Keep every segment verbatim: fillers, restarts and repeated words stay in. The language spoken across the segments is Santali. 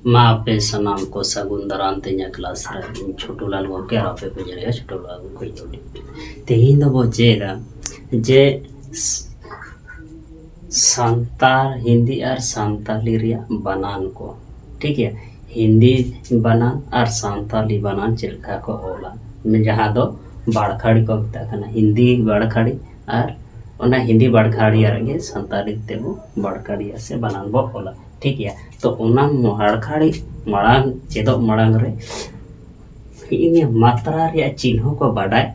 ᱢᱟ ᱟᱯᱮ ᱥᱟᱱᱟᱢ ᱠᱚ ᱥᱟᱹᱜᱩᱱ ᱫᱟᱨᱟᱢ ᱛᱮ ᱤᱧᱟᱹᱜ ᱠᱞᱟᱥ ᱨᱮ᱾ ᱤᱧ ᱪᱷᱳᱴᱩ ᱞᱟᱞ ᱜᱚᱢᱠᱮ ᱟᱨ ᱟᱯᱮ ᱯᱮ ᱧᱮᱞᱮᱜᱼᱟ ᱪᱷᱳᱴᱩ ᱞᱟᱞ ᱜᱚᱢᱠᱮ YouTube᱾ ᱛᱮᱦᱮᱧ ᱫᱚᱵᱚ ᱪᱮᱫᱟ ᱡᱮ ᱥ- ᱥᱟᱱᱛᱟᱲ, ᱦᱤᱱᱫᱤ ᱟᱨ ᱥᱟᱱᱛᱟᱞᱤ ᱨᱮᱭᱟᱜ ᱵᱟᱱᱟᱱ ᱠᱚ, ᱴᱷᱤᱠ ᱜᱮᱭᱟ? ᱦᱤᱱᱫᱤ ᱵᱟᱱᱟᱱ ᱟᱨ ᱥᱟᱱᱛᱟᱞᱤ ᱵᱟᱱᱟᱱ ᱪᱮᱫ ᱞᱮᱠᱟ ᱠᱚ ᱚᱞᱟ, ᱡᱟᱦᱟᱸ ᱫᱚ ᱵᱟᱲᱠᱷᱟᱲᱤ ᱠᱚ ᱢᱮᱛᱟᱜ ᱠᱟᱱᱟ, ᱦᱤᱱᱫᱤ ᱵᱟᱲᱠᱷᱟᱲᱤ ᱟᱨ ᱚᱱᱟ ᱦᱤᱱᱫᱤ ᱵᱟᱲᱠᱷᱟᱲᱤᱭᱟ ᱨᱮᱜᱮ ᱥᱟᱱᱛᱟᱲᱤ ᱛᱮᱵᱚ ᱵᱟᱲᱠᱷᱟᱲᱤᱭᱟ ᱥᱮ ᱵᱟᱱᱟᱱ ᱵᱚ ᱚᱞᱟ, ᱴᱷᱤᱠ ᱜᱮᱭᱟ? ᱛᱚ ᱚᱱᱟ ᱵᱟᱲᱠᱷᱟᱲᱤ ᱢᱟᱲᱟᱝ, ᱪᱮᱫᱚᱜ ᱢᱟᱲᱟᱝ ᱨᱮ ᱤᱧᱟᱹᱜ ᱢᱟᱛᱨᱟ ᱨᱮᱭᱟᱜ ᱪᱤᱱᱦᱟᱹ ᱠᱚ ᱵᱟᱰᱟᱭ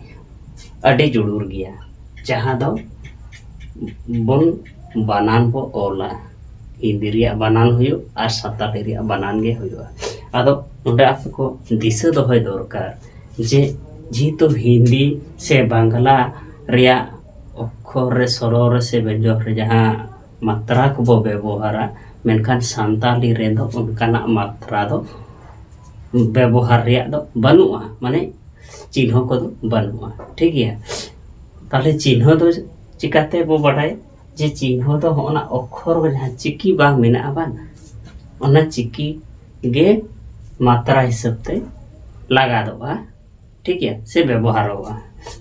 ᱟᱹᱰᱤ ᱡᱟᱹᱨᱩᱲ ᱜᱮᱭᱟ, ᱡᱟᱦᱟᱸ ᱫᱚ ᱵᱚᱱ ᱵᱟᱱᱟᱱ ᱵᱚ ᱚᱞᱟ᱾ ᱦᱤᱱᱫᱤ ᱨᱮᱭᱟᱜ ᱵᱟᱱᱟᱱ ᱦᱩᱭᱩᱜ ᱟᱨ ᱥᱟᱱᱛᱟᱲᱤ ᱨᱮᱭᱟᱜ ᱵᱟᱱᱟᱱ ᱜᱮ ᱦᱩᱭᱩᱜᱼᱟ᱾ ᱟᱫᱚ ᱚᱸᱰᱮ ᱟᱯᱮ ᱠᱚ ᱫᱤᱥᱟᱹ ᱫᱚᱦᱚᱭ ᱫᱚᱨᱠᱟᱨ ᱡᱮ ᱡᱮᱦᱮᱛᱩ ᱦᱤᱱᱫᱤ ᱥᱮ ᱵᱟᱝᱞᱟ ᱨᱮᱭᱟᱜ ᱚᱠᱠᱷᱚᱨ ᱨᱮ, ᱥᱚᱨᱚ ᱨᱮ ᱥᱮ ᱵᱮᱧᱡᱚᱱ ᱨᱮ ᱡᱟᱦᱟᱸ ᱢᱟᱛᱨᱟ ᱠᱚᱵᱚ ᱵᱮᱵᱚᱦᱟᱨᱟ, ᱢᱮᱱᱠᱷᱟᱱ ᱥᱟᱱᱛᱟᱲᱤ ᱨᱮᱫᱚ ᱚᱱᱠᱟᱱᱟᱜ ᱢᱟᱛᱨᱟ ᱫᱚ ᱵᱮᱵᱚᱦᱟᱨ ᱨᱮᱭᱟᱜ ᱫᱚ ᱵᱟᱹᱱᱩᱜᱼᱟ, ᱢᱟᱱᱮ ᱪᱤᱱᱦᱟᱹ ᱠᱚᱫᱚ ᱵᱟᱹᱱᱩᱜᱼᱟ, ᱴᱷᱤᱠ ᱜᱮᱭᱟ? ᱛᱟᱦᱚᱞᱮ ᱪᱤᱱᱦᱟᱹ ᱫᱚ ᱪᱤᱠᱟᱛᱮ ᱵᱚ ᱵᱟᱰᱟᱭᱟ? ᱡᱮ ᱪᱤᱱᱦᱟᱹ ᱫᱚ ᱦᱚᱸᱜᱼᱚ ᱱᱟ ᱚᱠᱠᱷᱚᱨ ᱠᱚ ᱡᱟᱦᱟᱸ ᱪᱤᱠᱤ ᱵᱟᱝ ᱢᱮᱱᱟᱜᱼᱟ ᱵᱟᱝ, ᱚᱱᱟ ᱪᱤᱠᱤ ᱜᱮ ᱢᱟᱛᱨᱟ ᱦᱤᱥᱟᱹᱵ ᱛᱮ ᱞᱟᱜᱟᱫᱚᱜᱼᱟ, ᱴᱷᱤᱠ ᱜᱮᱭᱟ, ᱥᱮ ᱵᱮᱵᱚᱦᱟᱨᱚᱜᱼᱟ᱾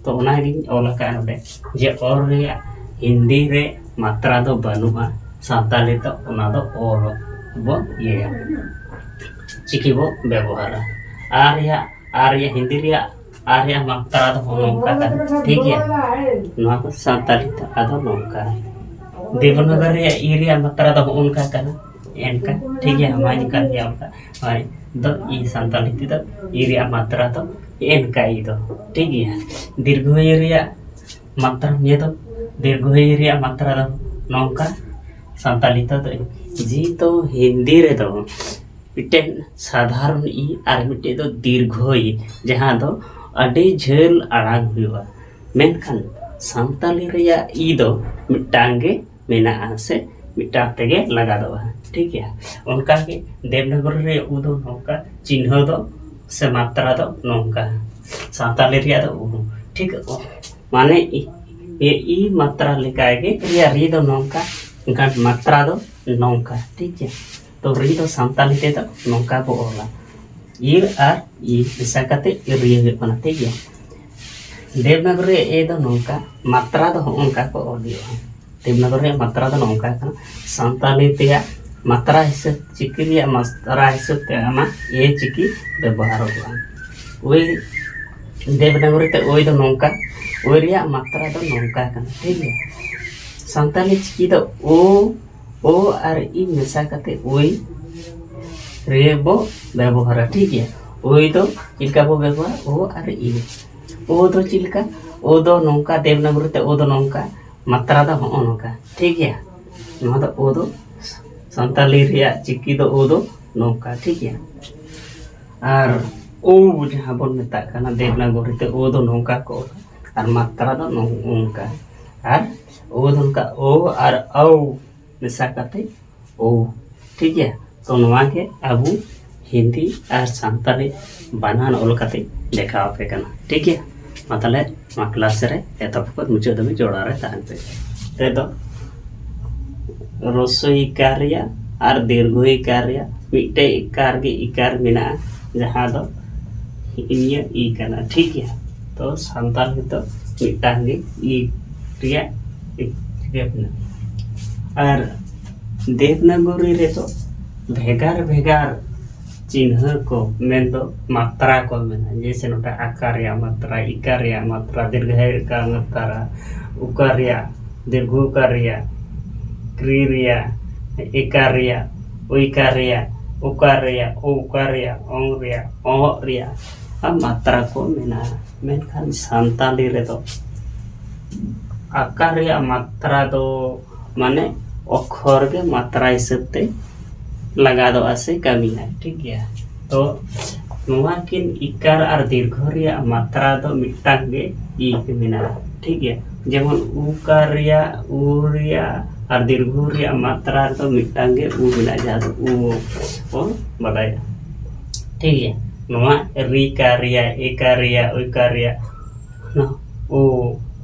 ᱛᱚ ᱚᱱᱟᱜᱤᱧ ᱚᱞ ᱟᱠᱟᱫᱼᱟ ᱱᱚᱰᱮ ᱡᱮ ᱚᱞ ᱨᱮᱭᱟᱜ ᱦᱤᱱᱫᱤ ᱨᱮ ᱢᱟᱛᱨᱟ ᱫᱚ ᱵᱟᱹᱱᱩᱜᱼᱟ, ᱥᱟᱱᱛᱟᱲᱤ ᱛᱮ ᱚᱱᱟ ᱫᱚ ᱚᱞ ᱵᱚᱱ ᱤᱭᱟᱹᱭᱟ, ᱪᱤᱠᱤ ᱵᱚ ᱵᱮᱵᱚᱦᱟᱨᱟ᱾ ᱟᱨ ᱨᱮᱭᱟᱜ, ᱟᱨ ᱨᱮᱭᱟᱜ ᱦᱤᱱᱫᱤ ᱨᱮᱭᱟᱜ ᱟᱨ ᱨᱮᱭᱟᱜ ᱢᱟᱛᱨᱟ ᱫᱚ ᱱᱚᱝᱠᱟ ᱠᱟᱱᱟ, ᱴᱷᱤᱠ ᱜᱮᱭᱟ? ᱱᱚᱣᱟ ᱠᱚ ᱥᱟᱱᱛᱟᱲᱤ ᱛᱮ ᱟᱫᱚ ᱱᱚᱝᱠᱟ, ᱫᱮᱵᱚᱱᱟᱜᱚᱨᱤ ᱨᱮᱭᱟᱜ ᱤ ᱨᱮᱭᱟᱜ ᱢᱟᱛᱨᱟ ᱫᱚ ᱦᱚᱸᱜᱼᱚ ᱱᱚᱝᱠᱟ ᱠᱟᱱᱟ, ᱮᱱᱠᱟ, ᱴᱷᱤᱠ ᱜᱮᱭᱟ? ᱦᱟᱢᱟᱧ ᱠᱟᱱ ᱜᱮᱭᱟ ᱚᱱᱠᱟ᱾ ᱦᱳᱭ, ᱫᱚ ᱤ ᱥᱟᱱᱛᱟᱲᱤ ᱛᱮᱫᱚ ᱤ ᱨᱮᱭᱟᱜ ᱢᱟᱛᱨᱟ ᱫᱚ ᱮᱱᱠᱟ ᱤ ᱫᱚ, ᱴᱷᱤᱠ ᱜᱮᱭᱟ? ᱫᱤᱨᱜᱷᱚ ᱤ ᱨᱮᱭᱟᱜ ᱢᱟᱛᱨᱟ, ᱱᱤᱭᱟᱹ ᱫᱚ ᱫᱤᱨᱜᱷᱚ ᱤ ᱨᱮᱭᱟᱜ ᱢᱟᱛᱨᱟ ᱫᱚ ᱱᱚᱝᱠᱟ, ᱥᱟᱱᱛᱟᱲᱤ ᱛᱮᱫᱚ ᱡᱮᱦᱮᱛᱩ ᱦᱤᱱᱫᱤ ᱨᱮᱫᱚ ᱢᱤᱫᱴᱮᱱ ᱥᱟᱫᱷᱟᱨᱚᱱ ᱤ ᱟᱨ ᱢᱤᱫᱴᱮᱱ ᱫᱚ ᱫᱤᱨᱜᱷᱚ ᱤ, ᱡᱟᱦᱟᱸ ᱫᱚ ᱟᱹᱰᱤ ᱡᱷᱟᱹᱞ ᱟᱲᱟᱝ ᱦᱩᱭᱩᱜᱼᱟ, ᱢᱮᱱᱠᱷᱟᱱ ᱥᱟᱱᱛᱟᱲᱤ ᱨᱮᱭᱟᱜ ᱤ ᱫᱚ ᱢᱤᱫᱴᱟᱝ ᱜᱮ ᱢᱮᱱᱟᱜᱼᱟ ᱥᱮ ᱢᱤᱫᱴᱟᱝ ᱛᱮᱜᱮ ᱞᱟᱜᱟᱫᱚᱜᱼᱟ, ᱴᱷᱤᱠ ᱜᱮᱭᱟ? ᱚᱱᱠᱟᱜᱮ ᱫᱮᱵᱽᱱᱟᱜᱚᱨᱤ ᱨᱮᱭᱟᱜ ᱩ ᱫᱚ ᱱᱚᱝᱠᱟ, ᱪᱤᱱᱦᱟᱹ ᱫᱚ ᱥᱮ ᱢᱟᱛᱨᱟ ᱫᱚ ᱱᱚᱝᱠᱟ, ᱥᱟᱱᱛᱟᱲᱤ ᱨᱮᱭᱟᱜ ᱫᱚ ᱩ, ᱴᱷᱤᱠ? ᱢᱟᱱᱮ ᱤ, ᱤ, ᱤ ᱢᱟᱛᱨᱟ ᱞᱮᱠᱟᱜᱮ ᱨᱮᱭᱟᱜ ᱨᱤ ᱫᱚ ᱱᱚᱝᱠᱟ, ᱮᱱᱠᱷᱟᱱ ᱢᱟᱛᱨᱟ ᱫᱚ ᱱᱚᱝᱠᱟ, ᱴᱷᱤᱠ ᱜᱮᱭᱟ? ᱛᱚ ᱨᱤ ᱫᱚ ᱥᱟᱱᱛᱟᱞᱤ ᱛᱮᱫᱚ ᱱᱚᱝᱠᱟ ᱵᱚ ᱚᱞᱟ, ᱤᱨ ᱟᱨ ᱤ ᱢᱮᱥᱟ ᱠᱟᱛᱮ ᱤᱨᱤᱭᱟᱹ ᱦᱩᱭᱩᱜ ᱠᱟᱱᱟ, ᱴᱷᱤᱠ ᱜᱮᱭᱟ᱾ ᱫᱮᱵᱽᱱᱟᱜᱚᱨᱤ ᱨᱮ ᱮ ᱫᱚ ᱱᱚᱝᱠᱟ, ᱢᱟᱛᱨᱟ ᱫᱚ ᱦᱚᱸᱜᱼᱚ ᱱᱚᱝᱠᱟ ᱠᱚ ᱚᱞ ᱦᱩᱭᱩᱜᱼᱟ᱾ ᱫᱮᱵᱽᱱᱟᱜᱚᱨᱤ ᱨᱮᱭᱟᱜ ᱢᱟᱛᱨᱟ ᱫᱚ ᱱᱚᱝᱠᱟ ᱠᱟᱱᱟ, ᱥᱟᱱᱛᱟᱞᱤ ᱛᱮᱭᱟᱜ ᱢᱟᱛᱨᱟ ᱦᱤᱥᱟᱹᱵ, ᱪᱤᱠᱤ ᱨᱮᱭᱟᱜ ᱢᱟᱛᱨᱟ ᱦᱤᱥᱟᱹᱵ ᱛᱮ ᱚᱱᱟ ᱮ ᱪᱤᱠᱤ ᱵᱮᱵᱚᱦᱟᱨᱚᱜᱼᱟ᱾ ᱳᱭ ᱫᱮᱵᱽᱱᱟᱜᱚᱨᱤ ᱛᱮ ᱳᱭ ᱫᱚ ᱱᱚᱝᱠᱟ, ᱳᱭ ᱨᱮᱭᱟᱜ ᱢᱟᱛᱨᱟ ᱫᱚ ᱱᱚᱝᱠᱟ ᱠᱟᱱᱟ, ᱴᱷᱤᱠ ᱜᱮᱭᱟ᱾ ᱥᱟᱱᱛᱟᱞᱤ ᱪᱤᱠᱤ ᱫᱚ ᱳ, ᱳ ᱟᱨ ᱤ ᱢᱮᱥᱟ ᱠᱟᱛᱮ ᱳᱭ ᱨᱮ ᱵᱚ ᱵᱮᱵᱚᱦᱟᱨᱟ, ᱴᱷᱤᱠ ᱜᱮᱭᱟ᱾ ᱳᱭ ᱫᱚ ᱪᱮᱫ ᱞᱮᱠᱟ ᱵᱚ ᱵᱮᱵᱚᱦᱟᱨᱟ? ᱳ ᱟᱨ ᱤ᱾ ᱳ ᱫᱚ ᱪᱮᱫ ᱞᱮᱠᱟ? ᱳ ᱫᱚ ᱱᱚᱝᱠᱟ, ᱫᱮᱵᱽᱱᱟᱜᱚᱨᱤ ᱛᱮ ᱳ ᱫᱚ ᱱᱚᱝᱠᱟ, ᱢᱟᱛᱨᱟ ᱫᱚ ᱦᱚᱸᱜᱼᱚ ᱱᱚᱝᱠᱟ, ᱴᱷᱤᱠ ᱜᱮᱭᱟ᱾ ᱱᱚᱣᱟ ᱫᱚ ᱳ ᱫᱚ ᱥᱟᱱᱛᱟᱞᱤ ᱨᱮᱭᱟᱜ ᱪᱤᱠᱤ ᱫᱚ ᱳ ᱫᱚ ᱱᱚᱝᱠᱟ, ᱴᱷᱤᱠ ᱜᱮᱭᱟ᱾ ᱟᱨ ᱳ ᱡᱟᱦᱟᱸ ᱵᱚᱱ ᱢᱮᱛᱟᱜ ᱠᱟᱱᱟ ᱫᱮᱵᱽᱱᱟᱜᱚᱨᱤ ᱛᱮ ᱳ ᱫᱚ ᱱᱚᱝᱠᱟ ᱠᱚ ᱚᱞᱟ, ᱟᱨ ᱢᱟᱛᱨᱟ ᱫᱚ ᱱᱚᱝᱠᱟ, ᱟᱨ ᱳ ᱫᱚ ᱱᱚᱝᱠᱟ, ᱳ ᱟᱨ ᱟᱣ ᱢᱮᱥᱟ ᱠᱟᱛᱮ ᱳ, ᱴᱷᱤᱠ ᱜᱮᱭᱟ᱾ ᱛᱚ ᱱᱚᱣᱟ ᱜᱮ ᱟᱵᱚ ᱦᱤᱱᱫᱤ ᱟᱨ ᱥᱟᱱᱛᱟᱲᱤ ᱵᱟᱱᱟᱱ ᱚᱞ ᱠᱟᱛᱮ ᱫᱮᱠᱷᱟᱣ ᱟᱯᱮ ᱠᱟᱱᱟ, ᱴᱷᱤᱠ ᱜᱮᱭᱟ᱾ ᱢᱟ ᱛᱟᱦᱞᱮ ᱱᱚᱣᱟ ᱠᱞᱟᱥ ᱨᱮ ᱮᱛᱚᱦᱚᱵ ᱠᱷᱚᱱ ᱢᱩᱪᱟᱹᱫ ᱫᱷᱟᱹᱵᱤᱡ ᱡᱚᱲᱟᱣ ᱨᱮ ᱛᱟᱦᱮᱱ ᱯᱮ᱾ ᱛᱮᱫᱚ ᱨᱚᱥᱳᱭ ᱤᱠᱟᱨ ᱨᱮᱭᱟᱜ ᱟᱨ ᱫᱤᱨᱜᱷᱚ ᱤᱠᱟᱨ ᱨᱮᱭᱟᱜ ᱢᱤᱫᱴᱮᱡ ᱤᱠᱟᱨ ᱜᱮ ᱤᱠᱟᱨ ᱢᱮᱱᱟᱜᱼᱟ, ᱡᱟᱦᱟᱸ ᱫᱚ ᱤᱧᱟᱹᱜ ᱤ ᱠᱟᱱᱟ, ᱴᱷᱤᱠ ᱜᱮᱭᱟ᱾ ᱛᱚ ᱥᱟᱱᱛᱟᱲ ᱨᱮᱫᱚ ᱢᱤᱫᱴᱟᱝ ᱜᱮ ᱤ ᱨᱮᱭᱟᱜ ᱤᱠᱟᱨ ᱢᱮᱱᱟᱜᱼᱟ᱾ ᱟᱨ ᱫᱮᱵᱽᱱᱟᱜᱚᱨᱤ ᱨᱮᱫᱚ ᱵᱷᱮᱜᱟᱨ ᱵᱷᱮᱜᱟᱨ ᱪᱤᱱᱦᱟᱹ ᱠᱚ, ᱢᱮᱱᱫᱚ ᱢᱟᱛᱨᱟ ᱠᱚ ᱢᱮᱱᱟᱜᱼᱟ᱾ ᱡᱮᱭᱥᱮ ᱱᱚᱰᱮ ᱟᱠᱟᱨ ᱨᱮᱭᱟᱜ ᱢᱟᱛᱨᱟ, ᱤᱠᱟᱨ ᱨᱮᱭᱟᱜ ᱢᱟᱛᱨᱟ, ᱫᱤᱨᱜᱷᱟᱭ ᱤᱠᱟᱨ ᱢᱟᱛᱨᱟ, ᱩᱠᱟᱨ ᱨᱮᱭᱟᱜ, ᱫᱤᱨᱜᱷᱚ ᱩᱠᱟᱨ ᱨᱮᱭᱟᱜ, ᱠᱨᱤ ᱨᱮᱭᱟᱜ, ᱮᱠᱟᱨ ᱨᱮᱭᱟᱜ, ᱩᱭᱠᱟᱨ ᱨᱮᱭᱟᱜ, ᱩᱠᱟᱨ ᱨᱮᱭᱟᱜ, ᱳᱠᱟᱨ ᱨᱮᱭᱟᱜ, ᱚᱝ ᱨᱮᱭᱟᱜ, ᱚᱦᱚᱜ ᱨᱮᱭᱟᱜ, ᱟᱨ ᱢᱟᱛᱨᱟ ᱠᱚ ᱢᱮᱱᱟᱜᱼᱟ᱾ ᱢᱮᱱᱠᱷᱟᱱ ᱥᱟᱱᱛᱟᱞᱤ ᱨᱮᱫᱚ ᱟᱠᱟᱨ ᱨᱮᱭᱟᱜ ᱢᱟᱛᱨᱟ ᱫᱚ ᱢᱟᱱᱮ ᱚᱠᱷᱚᱨ ᱜᱮ ᱢᱟᱛᱨᱟ ᱦᱤᱥᱟᱹᱵ ᱛᱮ ᱞᱟᱜᱟᱫᱚᱜᱼᱟ ᱥᱮ ᱠᱟᱹᱢᱤᱭᱟ, ᱴᱷᱤᱠ ᱜᱮᱭᱟ᱾ ᱛᱚ ᱱᱚᱣᱟ ᱠᱤᱱ ᱤᱠᱟᱨ ᱟᱨ ᱫᱤᱨᱜᱷᱚ ᱨᱮᱭᱟᱜ ᱢᱟᱛᱨᱟ ᱫᱚ ᱢᱤᱫᱴᱟᱝ ᱜᱮ ᱤ ᱜᱮ ᱢᱮᱱᱟᱜᱼᱟ, ᱴᱷᱤᱠ ᱜᱮᱭᱟ᱾ ᱡᱮᱢᱚᱱ ᱩᱠᱟᱨ ᱨᱮᱭᱟᱜ, ᱩ ᱨᱮᱭᱟᱜ ᱟᱨ ᱫᱤᱨᱜᱷᱚ ᱨᱮᱭᱟᱜ ᱢᱟᱛᱨᱟ ᱨᱮᱫᱚ ᱢᱤᱫᱴᱟᱝ ᱜᱮ ᱩ ᱢᱮᱱᱟᱜᱼᱟ, ᱡᱟᱦᱟᱸ ᱫᱚ ᱩ ᱵᱚᱱ ᱵᱟᱰᱟᱭᱟ, ᱴᱷᱤᱠ ᱜᱮᱭᱟ᱾ ᱱᱚᱣᱟ ᱨᱤᱠᱟᱨ ᱨᱮᱭᱟᱜ, ᱮᱠᱟᱨ ᱨᱮᱭᱟᱜ, ᱩᱭᱠᱟᱨ ᱨᱮᱭᱟᱜ, ᱱᱚᱣᱟ ᱳ,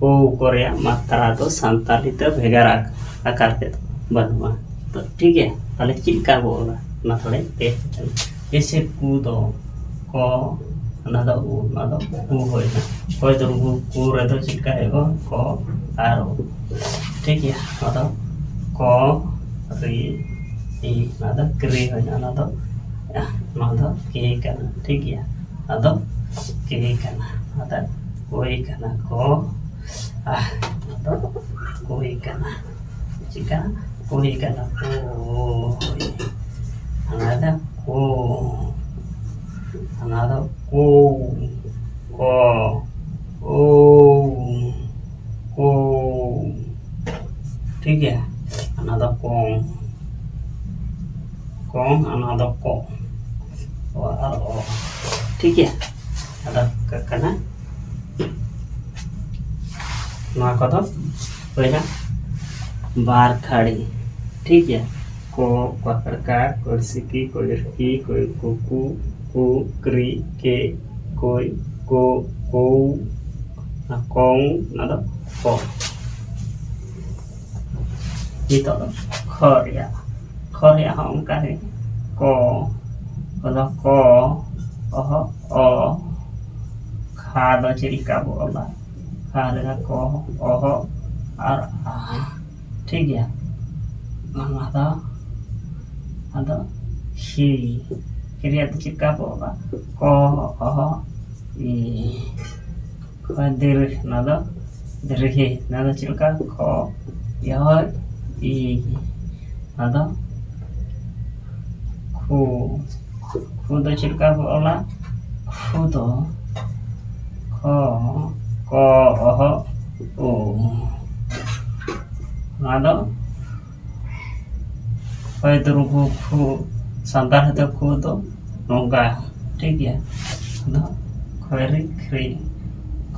ᱳ ᱠᱚ ᱨᱮᱭᱟᱜ ᱢᱟᱛᱨᱟ ᱫᱚ ᱥᱟᱱᱛᱟᱲᱤ ᱛᱮ ᱵᱷᱮᱜᱟᱨ ᱟᱠ-, ᱟᱠᱟᱨ ᱛᱮᱫᱚ ᱵᱟᱹᱱᱩᱜᱼᱟ᱾ ᱛᱚ, ᱴᱷᱤᱠ ᱜᱮᱭᱟ, ᱛᱟᱦᱞᱮ ᱪᱮᱫ ᱞᱮᱠᱟ ᱵᱚ ᱚᱞᱟ? ᱚᱱᱟ ᱛᱷᱚᱲᱟᱧ ᱞᱟᱹᱭ ᱟᱯᱮ ᱠᱟᱱᱟ᱾ ᱡᱮᱭᱥᱮ ᱠᱩ ᱫᱚ ᱠᱚ, ᱚᱱᱟ ᱫᱚ ᱩ, ᱚᱱᱟ ᱫᱚ ᱠᱩ ᱦᱩᱭᱱᱟ᱾ ᱠᱚᱭ ᱫᱚ ᱠᱩ, ᱠᱩ ᱨᱮᱫᱚ ᱪᱮᱫ ᱞᱮᱠᱟ ᱦᱩᱭᱩᱜᱼᱟ? ᱠᱚ ᱟᱨ ᱩ᱾ ᱴᱷᱤᱠ ᱜᱮᱭᱟ, ᱚᱱᱟ ᱫᱚ ᱠᱚ ᱨᱤ ᱤ, ᱚᱱᱟ ᱫᱚ ᱠᱨᱤ ᱦᱩᱭᱱᱟ, ᱚᱱᱟ ᱫᱚ, ᱱᱚᱣᱟ ᱫᱚ ᱠᱮ ᱠᱟᱱᱟ᱾ ᱴᱷᱤᱠ ᱜᱮᱭᱟ, ᱟᱫᱚ ᱠᱮ ᱠᱟᱱᱟ, ᱚᱱᱟ ᱫᱚ ᱠᱚᱭ ᱠᱟᱱᱟ, ᱠᱚ, ᱟᱨ ᱱᱚᱣᱟ ᱫᱚ ᱠᱚᱭ ᱠᱟᱱᱟ᱾ ᱪᱮᱫ ᱠᱟᱱᱟ? ᱠᱚᱭ ᱠᱟᱱᱟ, ᱠᱚᱭ᱾ ᱚᱱᱟ ᱫᱚ ᱠᱚ, ᱚᱱᱟ ᱫᱚ ᱠᱚ, ᱠᱚ, ᱳ, ᱠᱚ᱾ ᱴᱷᱤᱠ ᱜᱮᱭᱟ, ᱚᱱᱟ ᱫᱚ ᱠᱚᱝ, ᱠᱚᱝ, ᱚᱱᱟ ᱫᱚ ᱠᱚ, ᱚ ᱟᱨ ᱚ᱾ ᱴᱷᱤᱠ ᱜᱮᱭᱟ, ᱟᱫᱚ ᱠᱟᱜ ᱠᱟᱱᱟ᱾ ᱱᱚᱣᱟ ᱠᱚᱫᱚ ᱦᱩᱭᱱᱟ ᱵᱟᱨ ᱠᱷᱟᱹᱲᱤ᱾ ᱴᱷᱤᱠ ᱜᱮᱭᱟ, ᱠᱚ, ᱠᱚ ᱠᱟᱠᱲᱠᱟ, ᱠᱚᱨᱥᱤᱠᱤ, ᱠᱚᱭᱨᱠᱤ, ᱠᱚᱭ ᱠᱩᱠᱩ, ᱠᱩ ᱠᱨᱤ ᱠᱮ, ᱠᱚᱭ ᱠᱚ, ᱠᱚ, ᱠᱚᱝ, ᱚᱱᱟ ᱫᱚ ᱠᱚ᱾ ᱱᱤᱛᱚᱜ ᱫᱚ ᱠᱷᱚ ᱨᱮᱭᱟᱜ, ᱠᱷᱚ ᱨᱮᱭᱟᱜ ᱦᱚᱸ ᱚᱱᱠᱟ ᱜᱮ, ᱠᱚ, ᱠᱚᱫᱚ ᱠᱚ, ᱚᱦᱚ, ᱚ, ᱠᱷᱟ ᱫᱚ ᱪᱮᱫ ᱞᱮᱠᱟ ᱵᱚ ᱚᱞᱟ? ᱠᱷᱟ ᱨᱮᱫᱚ ᱠᱚ, ᱚᱦᱚ ᱟᱨ ᱟ᱾ ᱴᱷᱤᱠ ᱜᱮᱭᱟ, ᱚᱱᱟ ᱫᱚ ᱟᱫᱚ ᱦᱤ, ᱦᱤ ᱨᱮᱭᱟᱜ ᱫᱚ ᱪᱮᱫ ᱞᱮᱠᱟ ᱵᱚ ᱚᱞᱟ? ᱠᱚ, ᱚᱦᱚ, ᱤ᱾ ᱠᱷᱚᱭ ᱫᱤᱨ, ᱚᱱᱟ ᱫᱚ ᱫᱤᱨᱦᱤ, ᱚᱱᱟ ᱫᱚ ᱪᱮᱫ ᱞᱮᱠᱟ? ᱠᱷᱚ, ᱭᱚ, ᱤ, ᱚᱱᱟ ᱫᱚ ᱠᱷᱩ, ᱠᱷᱩ ᱫᱚ ᱪᱮᱫ ᱞᱮᱠᱟ ᱵᱚ ᱚᱞᱟ? ᱠᱷᱩ ᱫᱚ ᱠᱷᱚ, ᱠᱚ, ᱚᱦᱚ, ᱩ, ᱚᱱᱟ ᱫᱚ ᱦᱚᱭ ᱫᱩᱨᱜᱩ ᱠᱷᱩ, ᱥᱟᱱᱛᱟᱲ ᱛᱮ ᱠᱷᱩ ᱫᱚ ᱱᱚᱝᱠᱟ, ᱴᱷᱤᱠ ᱜᱮᱭᱟ᱾ ᱟᱫᱚ ᱠᱷᱚᱭᱨᱤ ᱠᱷᱨᱤ,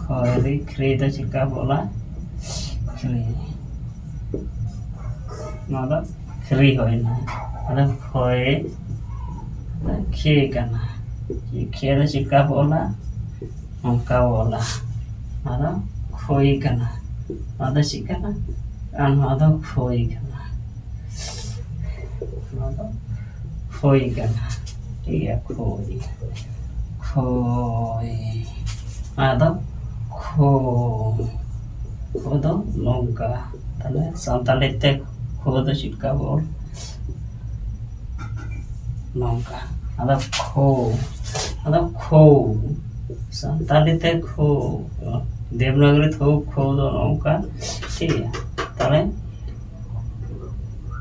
ᱠᱷᱚᱭᱨᱤ ᱠᱷᱨᱤ ᱫᱚ ᱪᱮᱫ ᱞᱮᱠᱟ ᱵᱚ ᱚᱞᱟ? ᱠᱷᱨᱤ, ᱱᱚᱣᱟ ᱫᱚ ᱠᱷᱨᱤ ᱦᱩᱭᱱᱟ᱾ ᱟᱫᱚ ᱠᱷᱚᱭ ᱠᱷᱮ ᱠᱟᱱᱟ, ᱠᱷᱮ ᱫᱚ ᱪᱮᱫ ᱞᱮᱠᱟ ᱵᱚ ᱚᱞᱟ? ᱱᱚᱝᱠᱟ ᱵᱚ ᱚᱞᱟ᱾ ᱱᱚᱣᱟ ᱫᱚ ᱠᱷᱚᱭ ᱠᱟᱱᱟ, ᱱᱚᱣᱟ ᱫᱚ ᱪᱮᱫ ᱠᱟᱱᱟ? ᱟᱨ ᱱᱚᱣᱟ ᱫᱚ ᱠᱷᱚᱭ ᱠᱟᱱᱟ᱾ ᱱᱚᱣᱟ ᱫᱚ ᱠᱷᱳᱭ ᱠᱟᱱᱟ᱾ ᱴᱷᱤᱠ ᱜᱮᱭᱟ, ᱠᱷᱳᱭ, ᱠᱷᱳᱭ᱾ ᱱᱚᱣᱟ ᱫᱚ ᱠᱷᱳ, ᱠᱷᱳ ᱫᱚ ᱱᱚᱝᱠᱟ᱾ ᱛᱟᱦᱞᱮ ᱥᱟᱱᱛᱟᱲᱤ ᱛᱮ ᱠᱷᱳ ᱫᱚ ᱪᱮᱫ ᱞᱮᱠᱟ ᱵᱚ ᱚᱞ? ᱱᱚᱝᱠᱟ᱾ ᱟᱫᱚ ᱠᱷᱳ, ᱟᱫᱚ ᱠᱷᱳ, ᱥᱟᱱᱛᱟᱲᱤ ᱛᱮ ᱠᱷᱳ, ᱫᱮᱵᱽᱱᱟᱜᱚᱨᱤ ᱛᱷᱳ, ᱠᱷᱳ ᱫᱚ ᱱᱚᱝᱠᱟ᱾ ᱴᱷᱤᱠ ᱜᱮᱭᱟ, ᱛᱟᱦᱞᱮ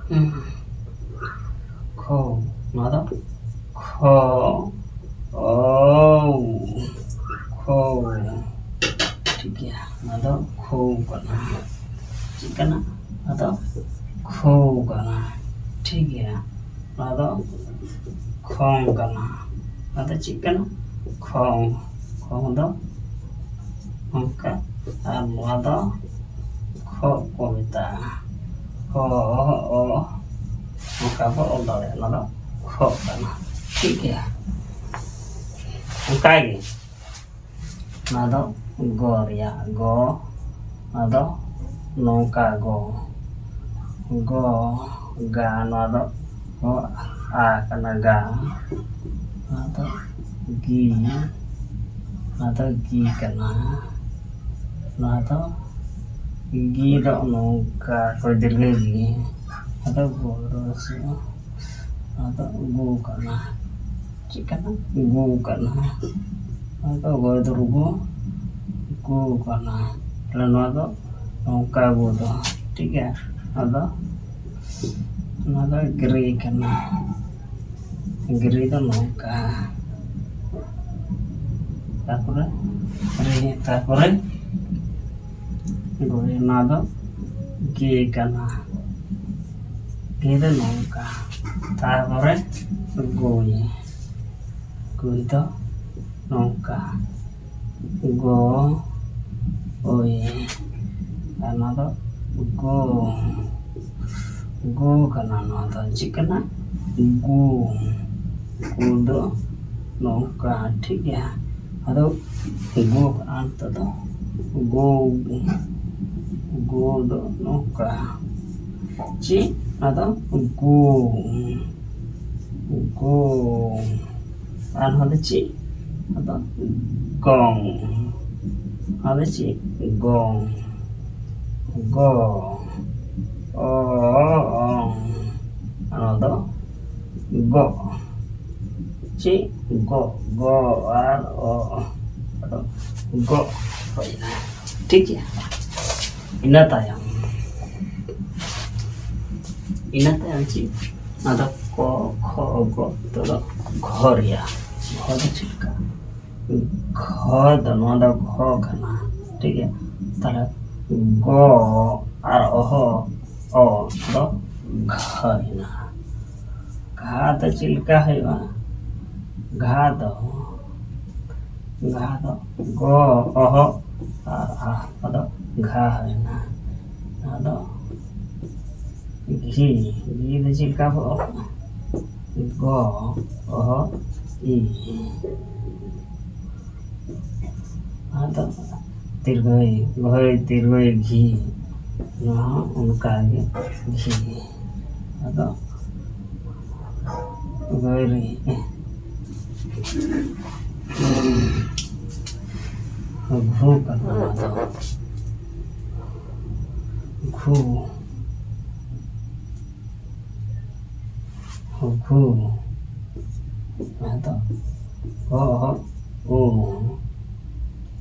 ᱦᱩᱸ᱾ ᱠᱷᱳ, ᱱᱚᱣᱟ ᱫᱚ ᱠᱷᱚ, ᱚ, ᱠᱷᱳ᱾ ᱴᱷᱤᱠ ᱜᱮᱭᱟ, ᱱᱚᱣᱟ ᱫᱚ ᱠᱷᱳ ᱠᱟᱱᱟ᱾ ᱪᱮᱫ ᱠᱟᱱᱟ? ᱱᱚᱣᱟ ᱫᱚ ᱠᱷᱳ ᱠᱟᱱᱟ᱾ ᱴᱷᱤᱠ ᱜᱮᱭᱟ, ᱱᱚᱣᱟ ᱫᱚ ᱠᱷᱚᱝ ᱠᱟᱱᱟ᱾ ᱱᱚᱣᱟ ᱫᱚ ᱪᱮᱫ ᱠᱟᱱᱟ? ᱠᱷᱚᱝ᱾ ᱠᱷᱚᱝ ᱫᱚ ᱱᱚᱝᱠᱟ, ᱟᱨ ᱱᱚᱣᱟ ᱫᱚ ᱠᱷᱚᱜ ᱠᱚ ᱢᱮᱛᱟᱜᱼᱟ᱾ ᱠᱷᱚ, ᱚ, ᱱᱚᱝᱠᱟ ᱵᱚ ᱚᱞ ᱫᱟᱲᱮᱭᱟᱜᱼᱟ, ᱱᱚᱣᱟ ᱫᱚ ᱠᱷᱚᱜ ᱠᱟᱱᱟ᱾ ᱴᱷᱤᱠ ᱜᱮᱭᱟ, ᱚᱱᱠᱟ ᱜᱮ ᱱᱚᱣᱟ ᱫᱚ ᱜᱚ ᱨᱮᱭᱟᱜ ᱜᱚ, ᱱᱚᱣᱟ ᱫᱚ ᱱᱚᱝᱠᱟ ᱜᱚ, ᱜᱚ, ᱜᱟ, ᱱᱚᱣᱟ ᱫᱚ ᱜᱚ, ᱟ ᱠᱟᱱᱟ ᱜᱟ, ᱱᱚᱣᱟ ᱫᱚ ᱜᱤ, ᱱᱚᱣᱟ ᱫᱚ ᱜᱤ ᱠᱟᱱᱟ, ᱱᱚᱣᱟ ᱫᱚ ᱜᱤ ᱫᱚ ᱱᱚᱝᱠᱟ ᱠᱚ ᱫᱤᱨᱜᱷᱟᱹ ᱜᱤ, ᱱᱚᱣᱟ ᱫᱚ ᱜᱚ ᱫᱚ ᱱᱚᱣᱟ ᱫᱚ ᱜᱩ ᱠᱟᱱᱟ᱾ ᱪᱮᱫ ᱠᱟᱱᱟ? ᱜᱩ ᱠᱟᱱᱟ᱾ ᱱᱚᱣᱟ ᱫᱚ ᱜᱚᱭ ᱫᱚ ᱨᱩᱜᱩ ᱜᱩ ᱠᱟᱱᱟ᱾ ᱛᱟᱦᱞᱮ ᱱᱚᱣᱟ ᱫᱚ ᱱᱚᱝᱠᱟ ᱜᱩ ᱫᱚ, ᱴᱷᱤᱠ ᱜᱮᱭᱟ? ᱱᱚᱣᱟ ᱫᱚ, ᱱᱚᱣᱟ ᱫᱚ ᱜᱨᱮ ᱠᱟᱱᱟ᱾ ᱜᱨᱮ ᱫᱚ ᱱᱚᱝᱠᱟ᱾ ᱛᱟᱨᱯᱚᱨᱮ ᱨᱮ, ᱛᱟᱨᱯᱚᱨᱮ ᱜᱩᱭ, ᱱᱚᱣᱟ ᱫᱚ ᱜᱮ ᱠᱟᱱᱟ᱾ ᱜᱮ ᱫᱚ ᱱᱚᱝᱠᱟ᱾ ᱛᱟᱨᱯᱚᱨᱮ ᱜᱩᱭ᱾ ᱜᱩᱭ ᱫᱚ ᱱᱚᱝᱠᱟ᱾ ᱜᱚ, ᱳᱭ᱾ ᱟᱨ ᱱᱚᱣᱟ ᱫᱚ ᱜᱳ᱾ ᱜᱳ ᱠᱟᱱᱟ ᱱᱚᱣᱟ ᱫᱚ᱾ ᱪᱮᱫ ᱠᱟᱱᱟ? ᱜᱩ᱾ ᱜᱩ ᱫᱚ ᱱᱚᱝᱠᱟ, ᱴᱷᱤᱠ ᱜᱮᱭᱟ᱾ ᱟᱫᱚ ᱜᱳ ᱠᱟᱱᱟ ᱱᱤᱛᱚᱜ ᱫᱚ᱾ ᱜᱳ, ᱜᱳ ᱫᱚ ᱱᱚᱝᱠᱟ᱾ ᱪᱮᱫ? ᱟᱫᱚ ᱜᱩ, ᱜᱩ᱾ ᱟᱨ ᱱᱚᱣᱟ ᱫᱚ ᱪᱮᱫ? ᱟᱫᱚ ᱜᱚᱝ᱾ ᱱᱚᱣᱟ ᱫᱚ ᱪᱮᱫ? ᱜᱚᱝ᱾ ᱜᱚ, ᱚ, ᱚᱝ᱾ ᱟᱨ ᱱᱚᱣᱟ ᱫᱚ ᱜᱚ᱾ ᱪᱮᱫ? ᱜᱚ, ᱜᱚ ᱟᱨ ᱚ᱾ ᱟᱫᱚ ᱜᱚ ᱦᱩᱭᱱᱟ᱾ ᱴᱷᱤᱠ ᱜᱮᱭᱟ᱾ ᱤᱱᱟᱹ ᱛᱟᱭᱚᱢ, ᱤᱱᱟᱹ ᱛᱟᱭᱚᱢ ᱪᱮᱫ? ᱟᱫᱚ ᱠᱚ, ᱠᱷᱚ, ᱜᱚ᱾ ᱱᱤᱛᱚᱜ ᱫᱚ ᱜᱷᱚ ᱨᱮᱭᱟᱜ, ᱜᱷᱚ ᱫᱚ ᱪᱮᱫ ᱞᱮᱠᱟ? ᱜᱷᱚ ᱫᱚ, ᱱᱚᱣᱟ ᱫᱚ ᱜᱷᱚ ᱠᱟᱱᱟ, ᱴᱷᱤᱠ ᱜᱮᱭᱟ᱾ ᱛᱟᱦᱞᱮ ᱜᱚ ᱟᱨ ᱚᱦᱚ, ᱚ ᱫᱚ ᱜᱷᱚ ᱮᱱᱟ᱾ ᱜᱷᱟ ᱫᱚ ᱪᱮᱫ ᱞᱮᱠᱟ ᱦᱩᱭᱩᱜᱼᱟ? ᱜᱷᱟ ᱫᱚ, ᱜᱷᱟ ᱫᱚ ᱜᱚ, ᱚᱦᱚ ᱟᱨ ᱟ, ᱟᱫᱚ ᱜᱷᱟ ᱦᱩᱭᱱᱟ᱾ ᱟᱫᱚ ᱜᱷᱤ, ᱜᱷᱤ ᱫᱚ ᱪᱮᱫ ᱞᱮᱠᱟ ᱵᱚ ᱚᱞᱟ? ᱜᱚ, ᱚᱦᱚ, ᱤ᱾ ᱟᱫᱚ ᱫᱤᱨᱜᱷᱚᱭ, ᱜᱷᱚᱭ, ᱫᱤᱨᱜᱷᱚᱭ, ᱜᱷᱤ᱾ ᱱᱚᱣᱟ ᱦᱚᱸ ᱚᱱᱠᱟ ᱜᱮ, ᱜᱷᱤ᱾ ᱟᱫᱚ ᱜᱷᱚᱭ ᱨᱮ ᱜᱷᱩ ᱠᱟᱱᱟ, ᱱᱚᱣᱟ ᱫᱚ ᱜᱷᱩ᱾ ᱜᱷᱩ᱾ ᱟᱫᱚ ᱜᱚ, ᱚᱦᱚ, ᱩ᱾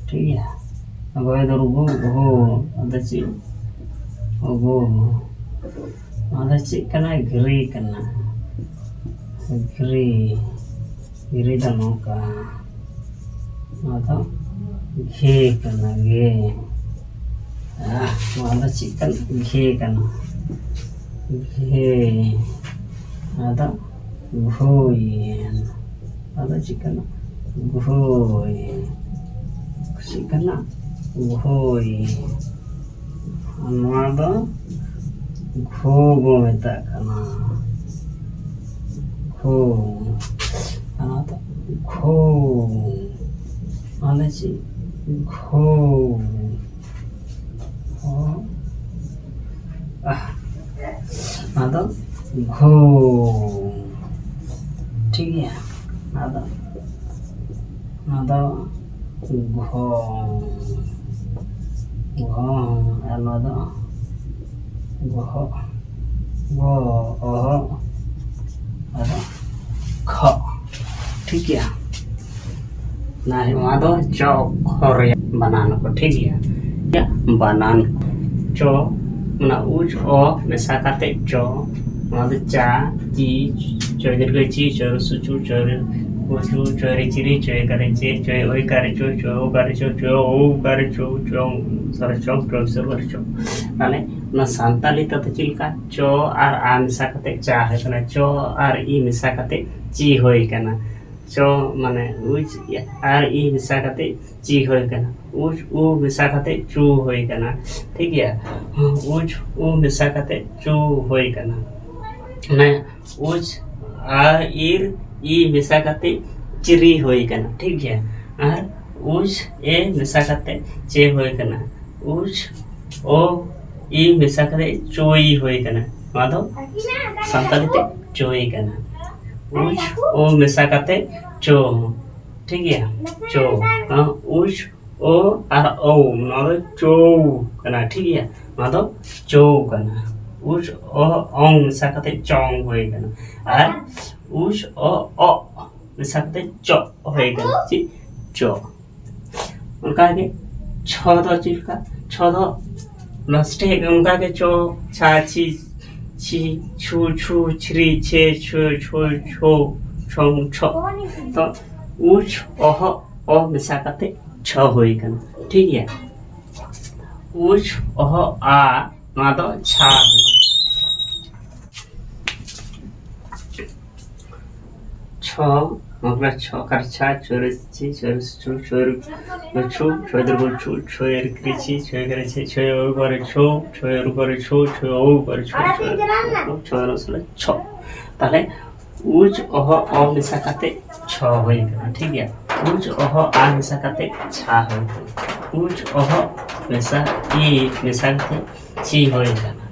ᱴᱷᱤᱠ ᱜᱮᱭᱟ᱾ ᱜᱚᱭ ᱫᱚ ᱨᱩᱜᱩ, ᱜᱷᱩ᱾ ᱟᱫᱚ ᱪᱮᱫ? ᱜᱷᱩ᱾ ᱱᱚᱣᱟ ᱫᱚ ᱪᱮᱫ ᱠᱟᱱᱟ? ᱜᱷᱤᱨᱤ ᱠᱟᱱᱟ᱾ ᱜᱷᱤᱨᱤ᱾ ᱜᱷᱤᱨᱤ ᱫᱚ ᱱᱚᱝᱠᱟ᱾ ᱱᱚᱣᱟ ᱫᱚ ᱜᱷᱮ ᱠᱟᱱᱟ, ᱜᱷᱮ᱾ ᱟᱦ, ᱱᱚᱣᱟ ᱫᱚ ᱪᱮᱫ ᱠᱟᱱᱟ? ᱜᱷᱮ ᱠᱟᱱᱟ᱾ ᱜᱷᱮ᱾ ᱱᱚᱣᱟ ᱫᱚ ᱜᱷᱳᱭ᱾ ᱱᱚᱣᱟ ᱫᱚ ᱪᱮᱫ ᱠᱟᱱᱟ? ᱜᱷᱳᱭ᱾ ᱪᱮᱫ ᱠᱟᱱᱟ? ᱜᱷᱳᱭ᱾ ᱟᱨ ᱱᱚᱣᱟ ᱫᱚ ᱜᱷᱳ ᱵᱚ ᱢᱮᱛᱟᱜ ᱠᱟᱱᱟ᱾ ᱜᱷᱳ᱾ ᱟᱨ ᱱᱚᱣᱟ ᱫᱚ ᱜᱷᱳ᱾ ᱱᱚᱣᱟ ᱫᱚ ᱪᱮᱫ? ᱜᱷᱳ᱾ ᱜᱷᱳ᱾ ᱟᱦ᱾ ᱱᱚᱣᱟ ᱟᱫᱚ ᱜᱷᱚ᱾ ᱴᱷᱤᱠ ᱜᱮᱭᱟ, ᱟᱫᱚ ᱱᱚᱣᱟ ᱫᱚ ᱜᱷᱚ, ᱜᱷᱚ, ᱟᱨ ᱱᱚᱣᱟ ᱫᱚ ᱜᱚᱦᱚ, ᱜᱚ, ᱚᱦᱚ, ᱟᱫᱚ ᱠᱷᱚ᱾ ᱴᱷᱤᱠ ᱜᱮᱭᱟ, ᱱᱚᱣᱟ ᱫᱚ ᱪᱚ ᱚᱠᱠᱷᱚᱨ ᱨᱮᱭᱟᱜ ᱵᱟᱱᱟᱱ ᱠᱚ᱾ ᱴᱷᱤᱠ ᱜᱮᱭᱟ, ᱵᱟᱱᱟᱱ ᱪᱚ, ᱚᱱᱟ ᱩᱪ ᱚ ᱢᱮᱥᱟ ᱠᱟᱛᱮ ᱪᱚ, ᱱᱚᱣᱟ ᱫᱚ ᱪᱟ, ᱪᱤ, ᱪᱚᱭ ᱫᱤᱨᱜᱷᱚ ᱪᱤ, ᱪᱚᱭ ᱦᱨᱚᱥᱣ ᱪᱩ, ᱪᱚᱭ ᱨᱮ ᱠᱚ ᱪᱩ, ᱪᱚᱭ ᱨᱮ ᱪᱤᱨᱤ, ᱪᱚᱭ ᱠᱟᱨᱮ ᱪᱮ, ᱪᱚᱭ ᱚᱭ ᱠᱟᱨᱮ ᱪᱚ, ᱪᱚᱭ ᱚ ᱠᱟᱨᱮ ᱪᱚ, ᱪᱚᱭ ᱚ ᱠᱟᱨᱮ ᱪᱚ, ᱪᱚᱭ ᱚ ᱥᱟᱨᱮ ᱪᱚ, ᱪᱚᱭ ᱥᱟᱨᱮ ᱪᱚ᱾ ᱛᱟᱦᱞᱮ ᱚᱱᱟ ᱥᱟᱱᱛᱟᱞᱤ ᱛᱮᱫᱚ ᱪᱮᱫ ᱞᱮᱠᱟ? ᱪᱚ ᱟᱨ ᱟ ᱢᱮᱥᱟ ᱠᱟᱛᱮ ᱪᱟ ᱦᱩᱭ ᱠᱟᱱᱟ, ᱪᱚ ᱟᱨ ᱤ ᱢᱮᱥᱟ ᱠᱟᱛᱮ ᱪᱤ ᱦᱩᱭ ᱠᱟᱱᱟ᱾ ᱪᱚ ᱢᱟᱱᱮ ᱩᱪ ᱟᱨ ᱤ ᱢᱮᱥᱟ ᱠᱟᱛᱮ ᱪᱤ ᱦᱩᱭ ᱠᱟᱱᱟ᱾ ᱩᱪ ᱩ ᱢᱮᱥᱟ ᱠᱟᱛᱮ ᱪᱩ ᱦᱩᱭ ᱠᱟᱱᱟ᱾ ᱴᱷᱤᱠ ᱜᱮᱭᱟ, ᱩᱪ ᱩ ᱢᱮᱥᱟ ᱠᱟᱛᱮ ᱪᱩ ᱦᱩᱭ ᱠᱟᱱᱟ᱾ ᱢᱟᱱᱮ ᱩᱪ ᱟ ᱤᱨ ᱤ ᱢᱮᱥᱟ ᱠᱟᱛᱮ ᱪᱤᱨᱤ ᱦᱩᱭ ᱠᱟᱱᱟ᱾ ᱴᱷᱤᱠ ᱜᱮᱭᱟ, ᱟᱨ ᱩᱪ ᱮ ᱢᱮᱥᱟ ᱠᱟᱛᱮ ᱪᱮ ᱦᱩᱭ ᱠᱟᱱᱟ᱾ ᱩᱪ ᱚ ᱤ ᱢᱮᱥᱟ ᱠᱟᱛᱮ ᱪᱩᱭ ᱦᱩᱭ ᱠᱟᱱᱟ᱾ ᱱᱚᱣᱟ ᱫᱚ ᱥᱟᱱᱛᱟᱲᱤ ᱛᱮ ᱪᱩᱭ ᱠᱟᱱᱟ᱾ ᱩᱪ ᱚ ᱢᱮᱥᱟ ᱠᱟᱛᱮ ᱪᱚ᱾ ᱴᱷᱤᱠ ᱜᱮᱭᱟ, ᱪᱚ᱾ ᱱᱚᱣᱟ ᱩᱪ ᱚ ᱟᱨ ᱚ, ᱱᱚᱣᱟ ᱫᱚ ᱪᱚᱣ ᱠᱟᱱᱟ᱾ ᱴᱷᱤᱠ ᱜᱮᱭᱟ, ᱱᱚᱣᱟ ᱫᱚ ᱪᱚᱣ ᱠᱟᱱᱟ᱾ ᱩᱪ ᱚ ᱚᱝ ᱢᱮᱥᱟ ᱠᱟᱛᱮ ᱪᱚᱝ ᱦᱩᱭ ᱠᱟᱱᱟ᱾ ᱟᱨ ᱩᱪ ᱚ ᱚᱜ ᱢᱮᱥᱟ ᱠᱟᱛᱮ ᱪᱚᱜ ᱦᱩᱭ ᱠᱟᱱᱟ᱾ ᱪᱮᱫ? ᱪᱚᱜ᱾ ᱚᱱᱠᱟᱜᱮ ᱪᱷᱚ ᱫᱚ ᱪᱮᱫ ᱞᱮᱠᱟ? ᱪᱷᱚ ᱫᱚ ᱞᱟᱥᱴᱮ ᱚᱱᱠᱟᱜᱮ ᱪᱚ, ᱪᱷᱟ, ᱪᱷᱤ, ᱪᱷᱤ, ᱪᱷᱩ, ᱪᱷᱩ, ᱪᱷᱨᱤ, ᱪᱷᱮ, ᱪᱷᱚ, ᱪᱷᱚ, ᱪᱷᱚ, ᱪᱷᱚᱝ, ᱪᱷᱚ᱾ ᱛᱚ ᱩᱪ ᱚᱦᱚ ᱚ ᱢᱮᱥᱟ ᱠᱟᱛᱮ ᱪᱷᱚ ᱦᱩᱭ ᱠᱟᱱᱟ᱾ ᱴᱷᱤᱠ ᱜᱮᱭᱟ, ᱩᱪ ᱚᱦᱚ ᱟ, ᱱᱚᱣᱟ ᱫᱚ ᱪᱷᱟ ᱦᱩᱭ᱾ ᱪᱷᱚ, ᱢᱚᱜᱽᱞᱟ ᱪᱷᱚ, ᱠᱟᱨ ᱪᱷᱟ, ᱪᱷᱚᱭ ᱨᱮ ᱪᱷᱤ, ᱪᱷᱚᱭ ᱨᱮ ᱪᱷᱩ, ᱪᱷᱚᱭ ᱨᱮ ᱪᱷᱩ, ᱪᱷᱚᱭ ᱫᱚ ᱜᱚᱞ ᱪᱷᱩ, ᱪᱷᱚᱭ ᱨᱮ ᱠᱨᱤ ᱪᱷᱤ, ᱪᱷᱚᱭ ᱨᱮ ᱪᱷᱤ, ᱪᱷᱚᱭ ᱨᱮ ᱪᱷᱩ, ᱪᱷᱚᱭ ᱨᱮ ᱪᱷᱩ, ᱪᱷᱚᱭ ᱨᱮ ᱪᱷᱩ, ᱪᱷᱚᱭ ᱨᱮ ᱪᱷᱩ᱾ ᱛᱟᱦᱞᱮ ᱩᱪ ᱚᱦᱚ ᱚ ᱢᱮᱥᱟ ᱠᱟᱛᱮ ᱪᱷᱚ ᱦᱩᱭ ᱠᱟᱱᱟ᱾ ᱴᱷᱤᱠ ᱜᱮᱭᱟ, ᱩᱪ ᱚᱦᱚ ᱟ ᱢᱮᱥᱟ ᱠᱟᱛᱮ ᱪᱷᱟ ᱦᱩᱭ ᱠᱟᱱᱟ᱾ ᱩᱪ ᱚᱦᱚ ᱢᱮᱥᱟ ᱤ ᱢᱮᱥᱟ ᱠᱟᱛᱮ ᱪᱤ ᱦᱩᱭ ᱠᱟᱱᱟ᱾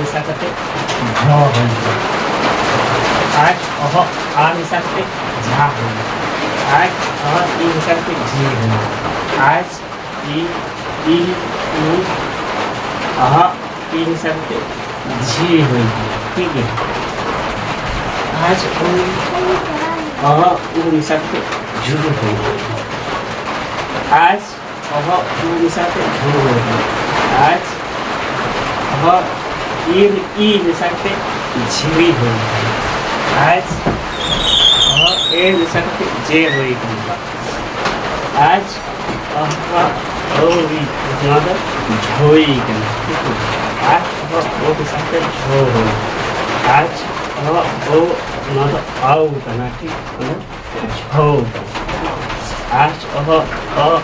ᱢᱮᱥᱟ ᱠᱟᱛᱮ ᱡᱷᱚ ᱦᱩᱭᱩᱜᱼᱟ᱾ ᱟᱡ ᱚᱦᱚᱜ ᱟ ᱢᱮᱥᱟ ᱠᱟᱛᱮ ᱡᱷᱟ ᱦᱩᱭᱩᱜᱼᱟ᱾ ᱟᱡ ᱚᱦᱚᱜ ᱤ ᱢᱮᱥᱟ ᱠᱟᱛᱮ ᱡᱷᱤ ᱦᱩᱭᱩᱜᱼᱟ᱾ ᱟᱡ ᱤ ᱤ ᱩ ᱚᱦᱚᱜ ᱤ ᱢᱮᱥᱟ ᱠᱟᱛᱮ ᱡᱷᱤ ᱦᱩᱭᱩᱜᱼᱟ᱾ ᱴᱷᱤᱠ ᱜᱮᱭᱟ᱾ ᱟᱡ ᱩ ᱚᱦᱚᱜ ᱩ ᱢᱮᱥᱟ ᱠᱟᱛᱮ ᱡᱷᱩ ᱦᱩᱭᱩᱜᱼᱟ᱾ ᱟᱡ ᱚᱦᱚᱜ ᱩ ᱢᱮᱥᱟ ᱠᱟᱛᱮ ᱡᱷᱩ ᱦᱩᱭᱩᱜᱼᱟ᱾ ᱟᱡ ᱚᱦᱚᱜ ᱤ ᱤ ᱢᱮᱥᱟ ᱠᱟᱛᱮ ᱡᱷᱤᱨᱤ ᱦᱩᱭᱩᱜᱼᱟ᱾ ᱟᱡ ᱚᱦᱚᱜ ᱮ ᱢᱮᱥᱟ ᱠᱟᱛᱮ ᱡᱮ ᱦᱩᱭᱩᱜᱼᱟ᱾ ᱟᱡ ᱟᱦᱟ ᱟᱹᱣᱨᱤ, ᱱᱚᱣᱟ ᱫᱚ ᱡᱷᱟᱹᱣᱤ ᱠᱟᱱᱟ᱾ ᱟᱪ ᱚᱦᱚ ᱳ ᱠᱮ ᱥᱟᱛᱮ ᱡᱷᱟᱹᱣ᱾ ᱟᱪ ᱚᱦᱚ ᱳ, ᱱᱚᱣᱟ ᱫᱚ ᱟᱣ ᱠᱟᱱᱟ, ᱴᱷᱤᱠ? ᱱᱚᱣᱟ ᱫᱚ ᱡᱷᱟᱹᱣ ᱠᱟᱱᱟ᱾ ᱟᱪ ᱚᱦᱚ ᱚ